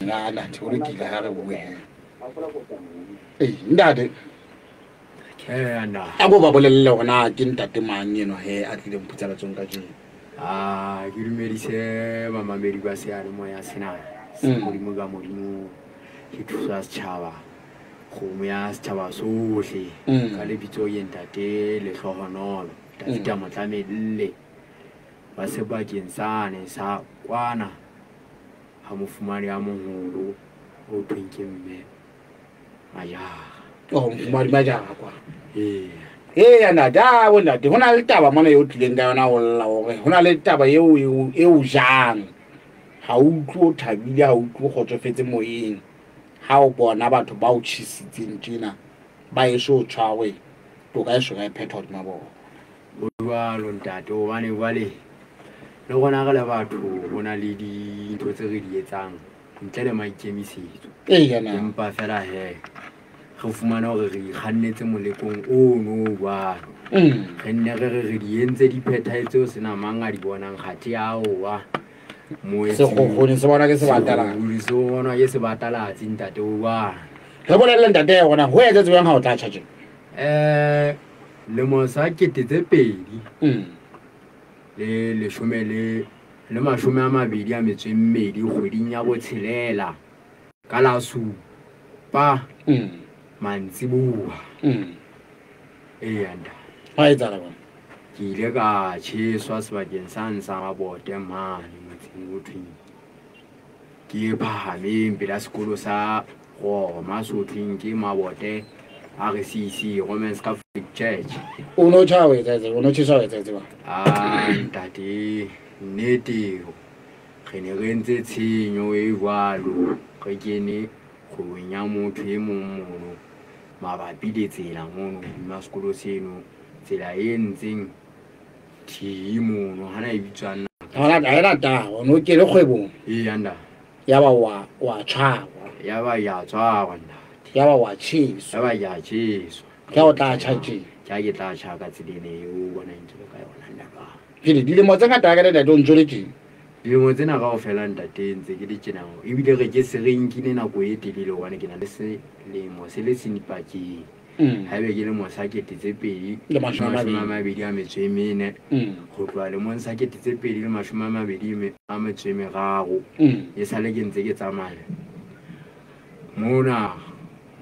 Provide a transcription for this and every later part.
Na ntate, o lokile ha re bue he. Ee, ntate. Ee, nna. A ko ba bolelle hore na ke ntate mang eno he a tlileng phutsalatsong kajeno. Ah, ke dumedise bamamedi ba seyalemoya sena. Se Modimo ka Modimo ke thuso ya setjhaba. Kgomo ya setjhaba sohle. Ka lebitso ke ntate Lehlohonolo. Tafita Motlamelle. Ba sebakeng sane sa kwana ha mofumadi a moholo o thweng ke mme Majara. Oh, mofumadi Majara kwa. Ee. Ee, ntate, a bo ntate, ho na le taba mona eo tlileng ka yona ho lla hore ho na le taba eo eo jang. Ha o utlwe o thabile, ha o utlwe o kgotsofetse moyeng. Ha o bona batho ba o tjhesitseng tjena ba eso tshwarwe, toka e soka e phethwa hodima bona. Ho jwalo ntate, hobane jwale le rona re le batho ho na le dintho tse re di etsang ntle le maikemisetso. Ee, na. Empa fela he re fumane hore re ikgannetse molekong ono o jwalo. Re nne re re re di entse di phethahetse ho sena mang a di bonang, kgathe aowa. Sekgukguni se bonwa ke sebatalatsi. Sekgukguni se bonwa ke sebatalatsi ntate o jwalo. Re bolelle ntate hore ho etsahetse jwang ha o tla tjha tjena? Lemo sa 2000 le leshome le le 22 kgweding ya botshelela ka la 7 mantsiboa. Ee, ntate. Ha etsahala jwang? Ke ile ka tjheswa sebakeng sane sa Mabote mane motseng o thweng ke phahameng pela sekolo sa Roma se thweng ke Mabote RCC, Romans Catholic Church. O no tjha o etsahetse, o no tjheswa o etsahetse jwang? Ah, ntate, nnete re ne re entse tshenyo e jwalo, re kene kgwebong ya motho e mong mono mabapi le tsela mono hodima sekolo seno, tsela e entseng thihi mono, hana e bitswang na? Ha ena taba, o no kene kgwebong. Ee, ntate. Ya ba wa tshwarwa. Ya ba ya tshwarwa, ntate. Ya ba wa tjheswa. Ya ba ya tjheswa. Ke o tla tjha tje. Ke ha ke tla tjha ka tsela ena eo o bonang ke le ka yona, ntate. Jwale dilemo tse ngata ka ntate o ntso le tjena. Dilemo tsena kaofela ntate ntse ke le tjena, ebile re ke se re nkile nako e telele hobane ke na le selemo se le seng dipakeng. Haebe ke lemo sa 2000 Le mashome a mashome a mabedi. mabedi a metso e mene, ho tloha lemong sa 2023, e sale ke ntse ke tsamaya mona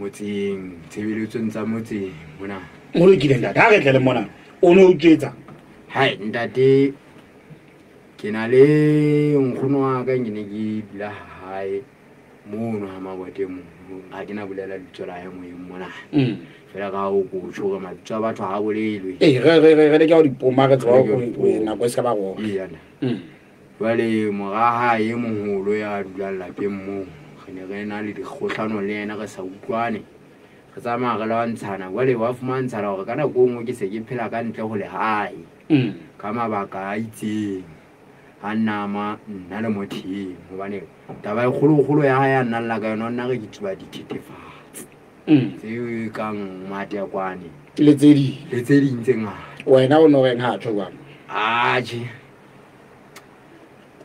motseng, tshebeletsong tsa motseng mona. Ho lokile ntate, ha re tle le mona o no utswetsa. Hai ntate, ke na le nkgono wa ka, ke ne ke dula ha hae mono ha Mabote mono. Ha ke na bolela lebitso la hae moyeng mona. Fela ka ho ko tjho hore mabitso a batho ha a bolelwe. Ee, re leka ho dipoma, re tseba Re leka ho hore dipoma. nako e se ka ba rona. Ee, ana. Jwale mora hae e moholo ya dulang lapeng moo, re ne re na le dikgohlano le yena, re sa utlwane, re tsamaya re lwantshana. Jwale wa fumantshala hore ka nako e nngwe ke se ke phela ka ntle ho lehae ka mabaka a itseng, a nama nna le motho eno, hobane taba e kgolokgolo ya hae a nnang la ka yona, o nna re ke tsuba dithethefatsi tse kang matekwane Le tse ding. le tse ding tse ngata. Wena o no reng ha tjho jwalo? Atjhe,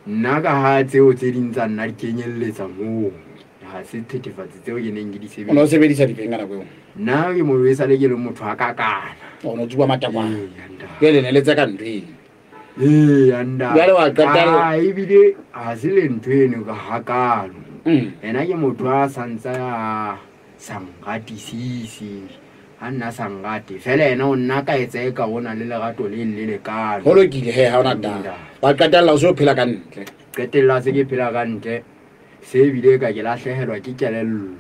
nna ka ha tseo tse ding tsa nna di kenyelletsa moo, ha se thethefatsi tseo ke neng ke di O no sebedisa. sebedisa difeng ka nako eo? Nna ke motho e sale ke le motho a kakana. O no tsuba matekwane. Ee, ntate. Jwale ne le tse ka ntho eno. Ee, ntate. Jwale wa qetella. Ah, ebile ha se le ntho eno ka hakalo. Ena ke motho a santse a sa nratisise, a nna sa nrate. Fela ena o nna ka etsa eka o na le lerato le le lekalo. Ho lokile he, ha ona taba. Wa qetella o se o phela ka ntle. Qetella se ke phela ka ntle. Se ebile ka ke lahlehelwa ke kelello.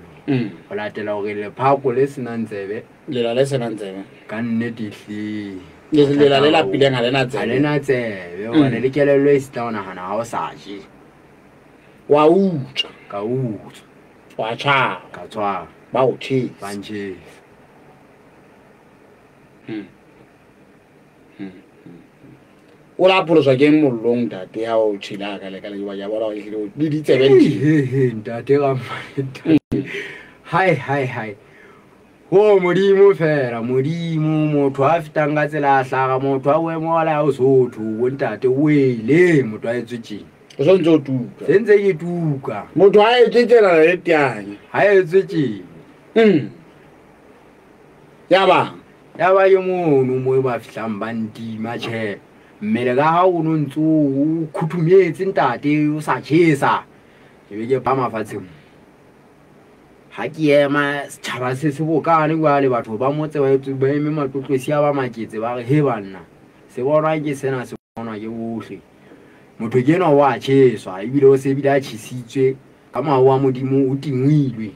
Ho latela hore lephako le senang tsebe. Lela le senang tsebe. Ka nnete hle. Lela le lapileng ha le na tsebe. Ha le na tsebe, hobane le kelello e sita ho nahana ha o sa je. Wa utswa. Ka utswa. Wa tshwarwa. Ka tshwarwa. Ba o tjhesa. Ba ntjhesa. O la pholoswa ke mollong ntate ha o tjhele ha ka le ka le wa ya bona hore ehlile o le ditsebe di tjhele. He, he, ntate ka ntate. Hai, hai, hai. Ho Modimo fela, Modimo, motho a fetang ka tsela a hlaga, motho a boemo wa la o sotho, bo ntate, o ele, motho a etswe tjena. O so ntse o tuka. Se ntse ke tuka. Motho ha etse tsela le teanya. Ha etse tjena. Ya ba. Ya ba ke mono mo ba fihlang ba ntima tjhe. Mmele ka ha o no ntso o khuthumetse ntate o sa tjhesa. Ke be ke phama fatshe. Ha ke ema setjhaba se se bokane jwale batho ba motse ba etse ba eme matlotlesi a ba maketse ba re he banna. Se bonwa ke sena se bonwa ke bohle. Motho ke enwa wa tjheswa ebile o se ebile a tjhesitswe ka mohau wa Modimo o tingwilwe.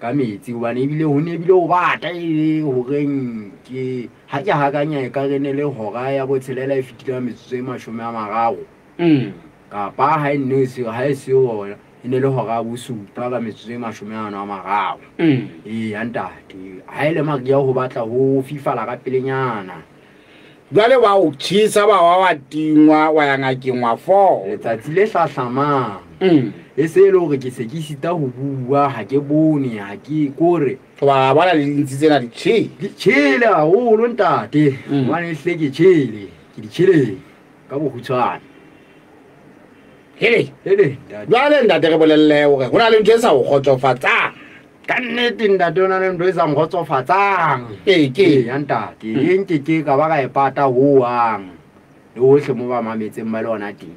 Ka metsi hobane ebile ho ne ebile o bata e horeng ke ha ke hakanya e ka re ne le hora ya botshelela e fetile metsotso e 30. Kapa ha e ne se ha e se hona e ne le hora ya bosupa ka metsotso e 43. Ee ntate ha e le mariha ho batla ho fifala ka pelenyana. Jwale wa o tjhesa ba wa tingwa wa ya ngakeng wa fola. Letsatsi le hlahlamang. E se e le hore ke se ke sita ho bua ha ke bone ha ke kore. Wa bona le dintsi tsena di tjhele. Di tjhele haholo ntate. Hobane hle ke tjhele, ke di tjhele ka bokgutshwane. Hele. Hele ntate. Jwale ntate re bolelle hore ho na le ntho e sa o kgotsofatsang. Ka nnete ntate o na le ntho e sa nkgotsofatsang. Ee ke ya ntate. E nke ke ka ba ka e pata hohang. Le hohle mo ba mametseng ba le hona teng.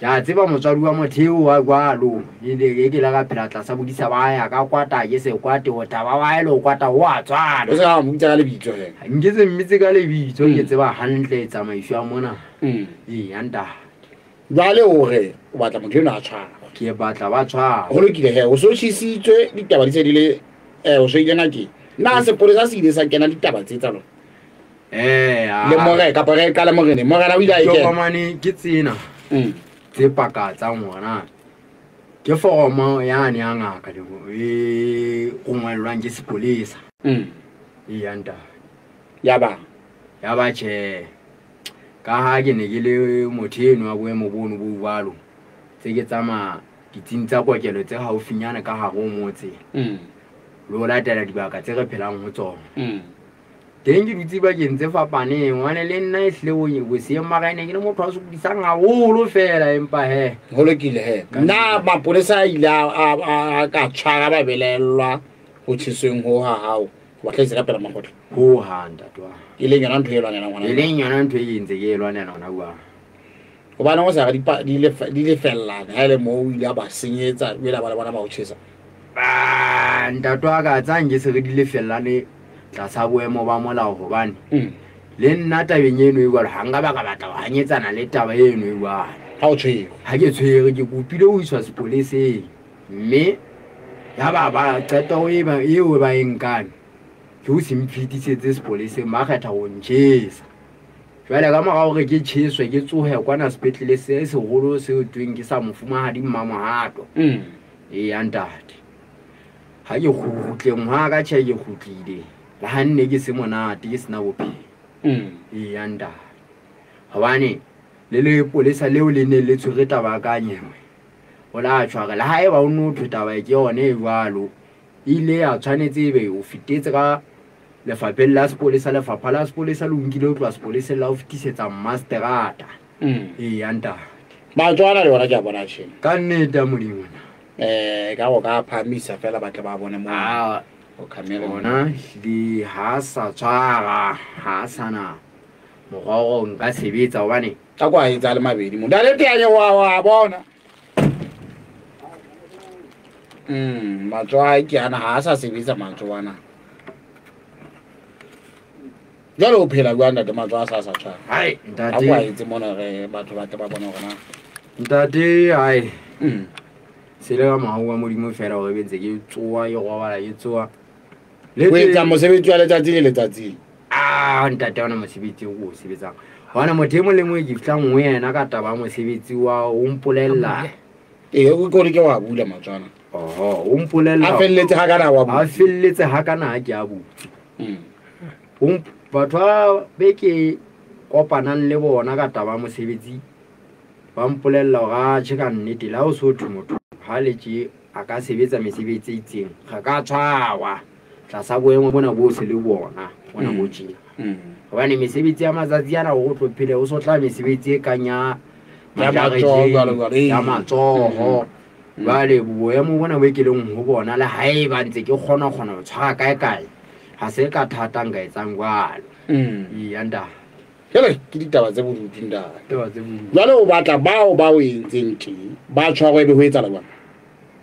Ke a tseba motswadi wa motho eo wa jwalo. E ne ke la ka phela tlasa bodisa ba ya ka kwata ke se kwate ho thaba wa ile ho kwata ho a tswana. O se ka mmitsa ka lebitso he. Nke se mmitse ka lebitso ke tseba hantle tsamaiso ya mona. Ee ya ntate. Jwale hore o batla motho enwa a tshwarwe. Ke batla ba tshwarwe. Ho lokile he, o so tjhisitswe ditaba di se di le o so ile ngakeng. Na sepolesa se ile sa kena ditaba tse tsa lona? Le more kapa re qala morene. Morena o ile a e kena. Tokomane ke tsena. Tse pakatsang hona. Ke foromo yane ya ngaka le e rongwellwang ke sepolesa. Ee ya ntate. Ya ba. Ya ba tjhe. Ka ha ke ne ke le motho eno wa boemo bono bo jwalo. Tse ke tsamaya ditsing tsa kokelo tse haufinyana ka hare ho motse. Le ho latela dibaka tse re phelang ho tsona. Teng ke dutse bakeng tse fapaneng hobane le nna ehlile o boseyeng mara ne ke le motho a sokodisang haholo fela empa he. Ho lokile he. Na mapolesa a ile a ka tshwara ba belellwa ho tjhesweng ho ha hao ho ba hlahisa ka pela makgotla? Ho hang ntate wa. E leng yona ntho e lwanelang hona E leng yona ntho e ntse ke e lwanela hona jwale. Hobane ho sa re di lefellane ha ele moo o ile a ba senyetsa o ile a ba le bona ba o tjhesa. Ba ntate wa ka tsang ke se re di lefellane tlasa boemo ba molao hobane le nna tabeng eno e jwalo ha nka ba ka batla ho hanyetsana le taba eno e jwalo. Ha o tshwere. Ha ke tshwere ke kopile ho iswa sepoleseng mme ya ba ba qeta ho e ba eo ba e nkang ke ho se mphetisetsa sepoleseng ba kgetha ho ntjhesa. Jwale ka mora hore ke tjheswe ke tsohe kwana sepetlele se seholo seo tweng ke sa mofumahadi Mmamohato. Ee ya ntate. Ha ke kgutleng ha ka tjhe ke kgutlile. Le ha nne ke se monate ke sena bophelo. Ee ya ntate. Hobane le lepolesa leo le ne le tshwere taba ka nyewe. O la tshwara le haeba o no thwe taba ke yone e jwalo. Ile ya tshwanetse ebe o fetetse ka lefapheng la sepolesa, lefapha la sepolesa le o nkile ho tloha sepoleseng la ho fetisetsa masterata. Ee ya ntate. Matswana le ona ke a bona tjhe. Ka nnete ya Modimo na. Ka go ka phamisa fela ba tle ba bone mo. Ah. O camera ona di ha sa tshwara, ha sana mokgwa o nka sebetsa hobane ka kwa etsa le mabedi mo. Ntate Teanye wa bona. Matswa ke ana ha sa sebetsa matswa ana. Jwale o phela jwang ntate matswa a sa sa tshwara? Hai, ntate. Ha kwa etse mona re batho ba tle ba bone hore na. Ntate, hai. Se le ka mohau wa Modimo fela hore be ntse ke tsoha ke robala ke tsoha. Le O etsa mosebetsi wa letsatsi le letsatsi. Ah, ntate ona mosebetsi o o sebetsang. Hobane motho e mong le mong ke fihlang ho yena ka taba ya mosebetsi wa o mpolella. Ee, o kore ke wa bula matswana. Oho, o mpolella. A felletse ha kana wa bula. A felletse ha kana ha ke a butse. Batho ba be ke kopanang le bona ka taba ya mosebetsi ba mpolella hore a tjhe ka nnete le ha o so thwe motho ha le tje a ka sebetsa mesebetsi e itseng re ka tshwarwa tlasa boemo bona bo se le bona bona bo tjena. Hobane mesebetsi ya matsatsi ana hore o tlo phele o so tla mesebetsi e kang ya Ya matsoho. Jwale boemo bona bo ke leng ho bona le haeba ntse ke kgona ho tshwara kae kae, ha se ka thata nka etsang jwalo. Eya ntate. Jwale ke ditaba tse bodutu ntate. Taba tse bodutu. Jwale o batla bao ba o entseng teng ba tshwarwe ebe ho etsahala jwang?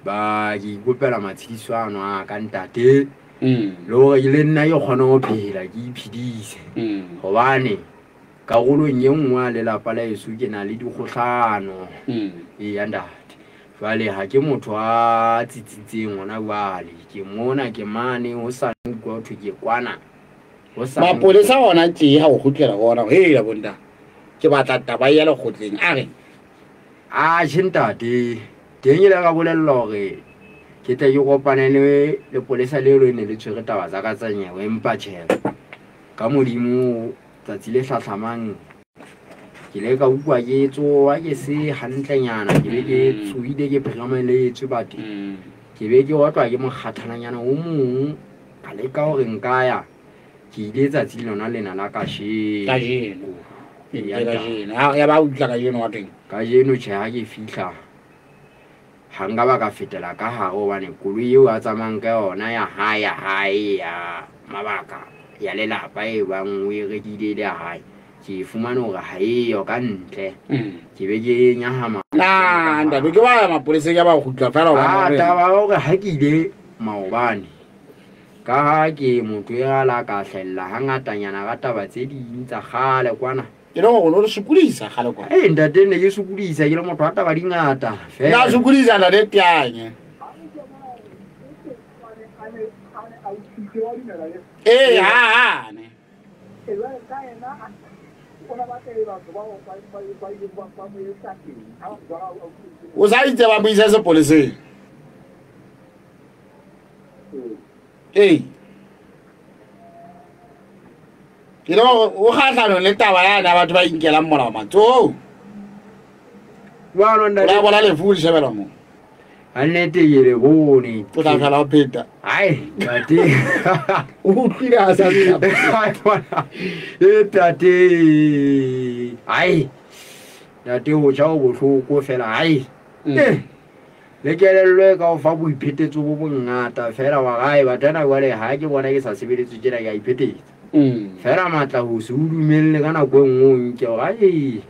Ba ke ikopela matshediso ano a ka ntate. Le hore le nna ke kgone ho phela ke iphedise. Hobane karolong e nngwe ya lelapa la heso ke na le dikgohlano. Eya ntate. Jwale ha ke motho a tsitsitseng hona jwale, ke mona ke mane ho sa utlwa ho thwe ke kwana. Mapolesa ona tje ha o kgutlela ho ona, hela bonta. Ke batla taba ya lekgotleng a re a tjhe ntate, teng ile ka bolella hore ke tle ke kopane le lepolesa leo le ne le tshwere taba tsa ka tsa nyewe, empa tjhe ka Modimo tsatsi le hlahlamang ke ile ka utlwa ke tsoha ke se hantlenyana, ke be ke tsohile ke phirameletswe batho. Ke be ke otlwa ke mokgathalanyana o mong, ka leka hore nka ya. Ke ile tsatsi lona lena la kasheno. Kajeno. Eya, Kajeno. Ha ya ba utlwa kajeno wa teng. Kajeno tjhe ha ke fihla, ha nka ba ka fetela ka hare hobane koloi eo a tsamayang ka yona ya hae, ya hae, ya mabaka, ya lelapa e bang o e rekile le ya hae. Ke fumane hore ha eyo ka ntle. Ke be ke nyahama. Na, ntate, ke ba mapoleseng ya ba kgutla feela hobane Ah, hore taba ya hore ha ke ile maobane, ka ha ke motho ya la ka hlahella hangatanyana ka taba tse ding tsa kgale kwana. Ke le hore o re sokodisa kgale kwana. Eh, ntate, ne ke sokodisa, ke le motho wa taba di ngata feela. Nna sokodisa ntate Teanye. Eh, ha, ha, ne. O sa itse ba mo isa sepoleseng? Ee. Ke le hore o kgahlanong le taba yane ya batho ba inkelang molao matsohong. Jwalo, ntate. O la bona lefu le shebela moo. Ha nnete ke le bone. O tla fela o pheta. Ai, ntate. O utlwile ha sa tla. Ai, bona. E, ntate. Ai. Ntate, ho tjha ho bohloko fela. Ai. Le kelello e ka o fa boiphetetso bo bongata fela wa gae, batho bana jwale ha ke bona ke sa sebeletswe tjena ke a iphetetsa. Fela matla ho se o dumelle ka nako e nngwe o nke hore, ai.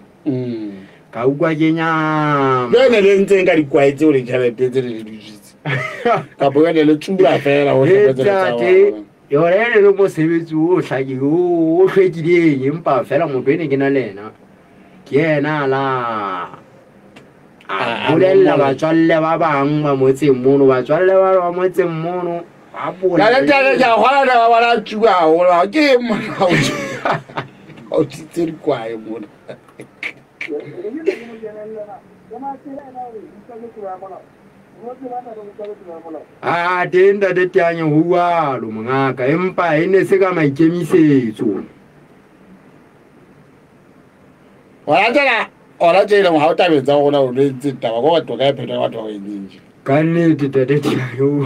Ka utlwa ke nyama. Jwale ne le ntseng ka dikwae tseo le tjhelete tse le di dutse. Kapa jwale le tsuba fela ho Ee, hlopetse le tsa ntate, bona. yona e ne le mosebetsi o hlakileng, o hlwekileng, empa fela motho e ne ke na le yena, ke yena a la a A bolella bolella. batswalle ba bang ba motseng mono, batswalle ba ba motseng mono, ba bolella. Ntate, ntate, ke a kgona taba bona tsuba haholo. Ke eng mona ha o ha o tsitse dikwae mona? Ah, teng ntate Teanye ho jwalo mongaka, empa e ne se ka maikemisetso. Hona tsena, hona tsena ha o tabeng tsa rona o le ntse taba, ko batho ka e pheta batho ba entseng tje. Ka nnete ntate Teanye ho.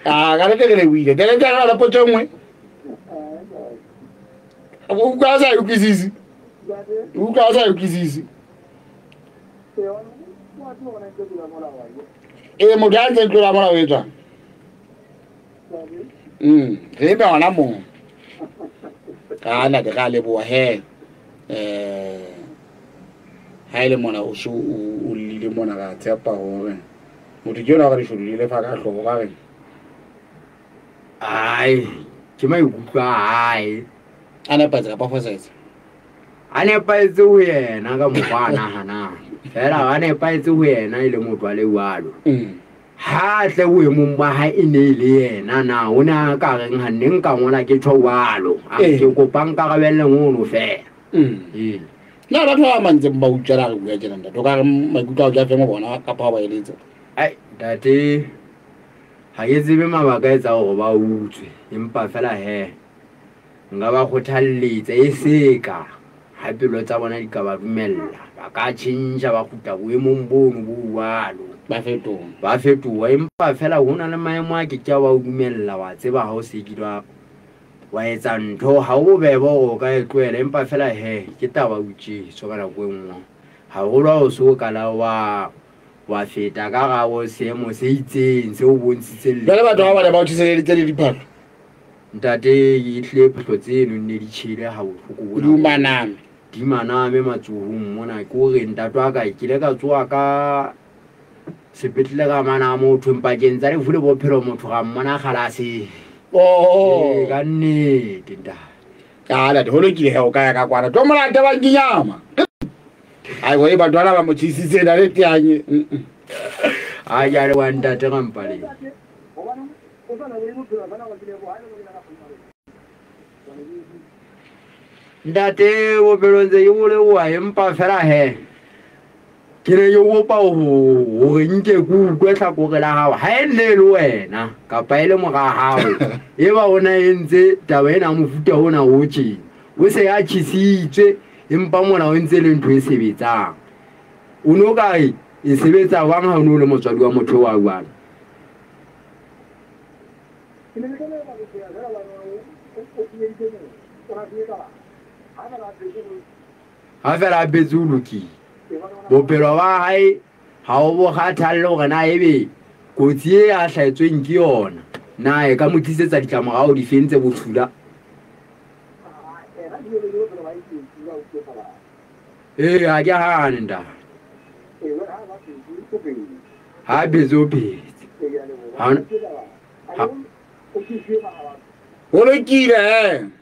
Ah, ka nnete re lebohile. Ntate Teanye, o na le potso e nngwe? O utlwa a sa e utlwisise? O utlwa a sa e utlwisise? Ee, motho a ntseng tlola molao o etswang? Re eme hona moo. Ka ntate, re a leboha he. Ha e le mona o so o llile mona, ra tshepa hore motho ke yona hore leshodu le lefa ka hlooho, ka reng? Ai, ke maikutlo a hae. A nepahetse kapa a fosahetse? A nepahetse ho yena ka mokgwa a nahanang. Fela a nepahetse ho yena e le motho a le jwalo. Ha tle boemong ba hae e ne e le yena na, o ne a ka reng ha nne nka ngola ke tjho jwalo. A ke kopa nkarabelle mono fela. Ee. Na batho ba bang ntseng ba utswela re bua tjena ntate, o ka re maikutlo a hao ke a feng ho bona kapa ha ba eletsa? Ai, ntate, ha ke tsebe mabaka a etsang hore ba utswe, empa fela he nka ba kgothalletsa e se ka ha pelo tsa bona di ka ba dumella, ba ka tjhentjha ba kgutla boemong bono bo jwalo. Ba fetoha. Ba fetoha, empa fela ho na le maemo a ke ke a ba o dumella, wa tseba ha o se kile wa Wa etsa ntho ha o bobebe hore o ka e tlohela, empa fela he ke taba o tjeso ka nako e nngwe. Haholo ha o so ka la wa feta ka hara bo seemo se itseng se o bontshitseng Jwale batho ba bane ba o tjheseleditse le diphahlo. Ntate, e hlile phahlo tseno nne di tjhele ha bohloko bona. Di maname. Di maname matsohong mona. Ke hore ntate wa ka ke ile ka tsoha ka sepetlele ka mana motho pakeng tsa lefu le bophelo motho ra mmona kgalase. Oh. Ee, ka nnete ntate. Ah, ntate, ho lokile he o ka ya ka kwana. Tlo molate ba nkinyama. Ai, go e batho bana ba mo tjhesitse na le teanye. A ke a leboha ntate Rampaleng. Ntate bophelo ntse ke bo leboha empa fela he ke ne ke kopa hore nke ke utlwe tlhakore la hao ha e nne e le wena kapa e le mora hao e ba ona entse taba ena ya mofuta ona o tjena o se a tjhesitswe empa mona o ntse le ntho e sebetsang o no ka re e sebetsa jwang ha o ne o le motswadi wa motho wa jwalo? Ha fela a phetse o lokile. Bophelo ba hae ha o bo kgathalle hore na ebe kotsi e a hlahetsweng ke yona na e ka mo tlisetsa ditlamorao difeng tse bosula. Ee, ha ke hane ntate. Ha phetse o phetse. Ha Ho lokile he.